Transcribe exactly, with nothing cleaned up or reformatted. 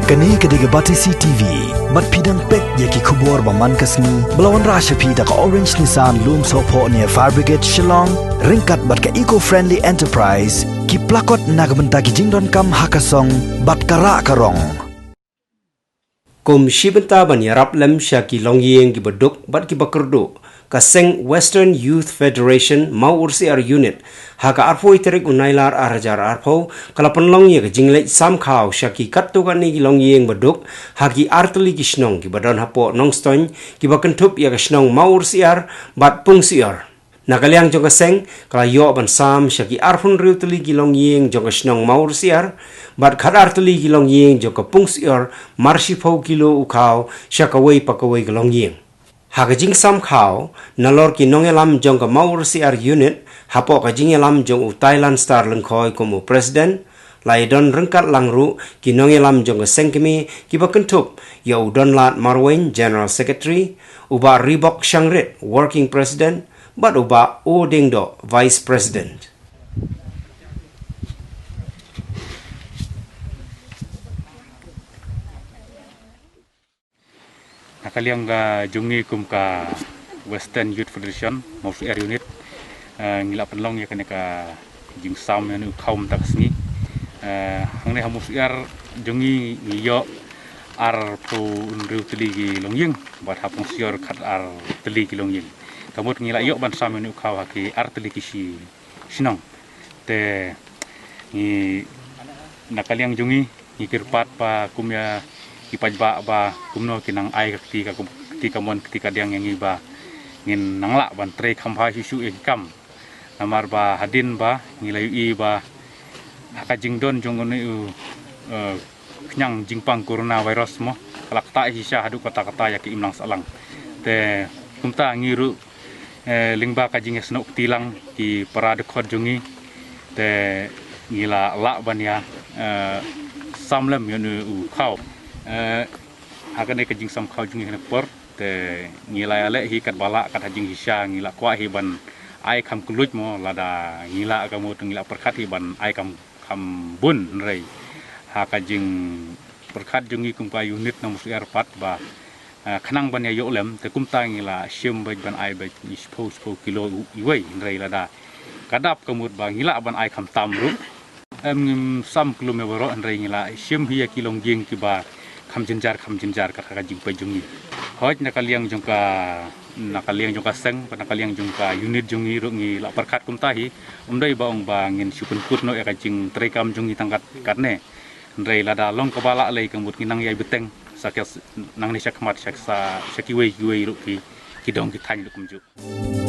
Kane ka dei ka Batesi T V. Bad phi dang peit ïa ki khubor ba man ka sngi ba la wanrah sha phi da ka Orange Nissan Lumsohphoh near Fire Brigade Shillong, ryngkat bad ka Eco Friendly Enterprise, ki plakot na ka bynta ki jingdonkam ha ka song bad ka rah ka rong. Kum shi bynta ban ïarap lem sha ki longïing kiba duk bad kiba kyrduh, ka seng Western Youth Federation Mawursiar Unit, ha ka arphew tarik u Nailar ar hajar arphew, ka la pynlong ïa ka jingleit samkhaw sha ki katto katne ki longïing ba duk ha ki artylli ki shnong kiba don hapoh Nongstoiñ, kiba kynthup ïa ka shnong Mawursiar bad Pungsiar. Na ka liang jong ka seng, ka la ïoh ban sam sha ki arphew hynriew tylli ki longïing jong ka shnong Mawursiar bad khatar tylli ki longïing jong ka Pungsiar, mar shiphew kilo u khaw sha kawei pa kawei ka longïing. Ha ka jingsam khaw, nalor ki nongïalam jong ka Mawursiar Unit, hapoh ka jingïalam jong u Thailand Star Lyngkhoi kum u President, la ïadon ryngkat lang ruh ki nongïalam jong ka seng kmie kiba kynthup ïa u Donlad Marwein, General Secretary, u Bah Ribok Shangrit, Working President, bad u Bah O Dengdo, Vice President. Na ka liang ka jong ngi kum ka Western Youth Federation Mawursiar Unit, eh, ngi la pynlong ïa kane ka jingsam ïa u khaw mynta ka sngi. Eh, hangne ha Mawursiar jong ngi ngi ïoh arphew hynriew tylli ki longïing bad ha Pungsiar khatar tylli ki longïing. Ka mut ngi la ïoh ban sam ïa u khaw ha ki ar tylli ki shi shnong. Te ngi na ka liang jong ngi ngi kyrpad ba kum ïa ki paidbah ba kumno ki nang ai ka kti ka kum, kti kamon kti kadiang ïa ngi ba ngin nang lah ban trei kham bha shuh shuh ïa ki kam. Namar ba hadien ba ngi la ïohi ba ha ka jingdon jong une u, eh, khñiang jingpang coronavirus mo, ka la ktah shisha haduh katta katta ïa ki imlang sahlang. Te kumta ngi ruh, eh, lyngba ka jingïasnoh kti lang ki para dkhot jong ngi, te ngi la lah ban ïa, eh, sam lem ïa une u khaw. Eh, ha kane ka jingsam khaw jong ngi ha kane ka por, te ngi la ïaleh hi katba lah, kat ha jingshisha ngi la kwah hi ban ai kham kylluid mo, lada ngi lah ka mut ngi la pyrkhat hi ban ai kham, kham bun, hynrei ha ka jingpyrkhat jong ngi kum ka unit na Mawursiar pat ba, ah, khnang ban ïa ïoh lem, te kumta ngi la shim beit ban ai beit shiphew, shiphew kilo iwei, hynrei lada ka dap ka mut ba ngi lah ban ai kham tam ruh, em, ngim sam khlem ïa baroh, hynrei ngi la shim hi ïa ki longïing kiba kham jynjar, kham jynjar kat ha ka jingpeit jong ngi. Hooid, na ka liang jong ka, na ka liang jong ka seng, na ka liang jong ka unit jong ngi ruh ngi la pyrkhat kumta hi. Ym dei ba ong ba ngin shu pynkut noh ïa ka jingtrei kam jong ngi tang kat, katne. Hynrei lada long kaba lah lei ka mut ngi nang ïai bteng sa ka s-, nangne shakhmat sha, sha, sha kiwei kiwei ruh ki, ki dong ki thaiñ ruh kumjuh.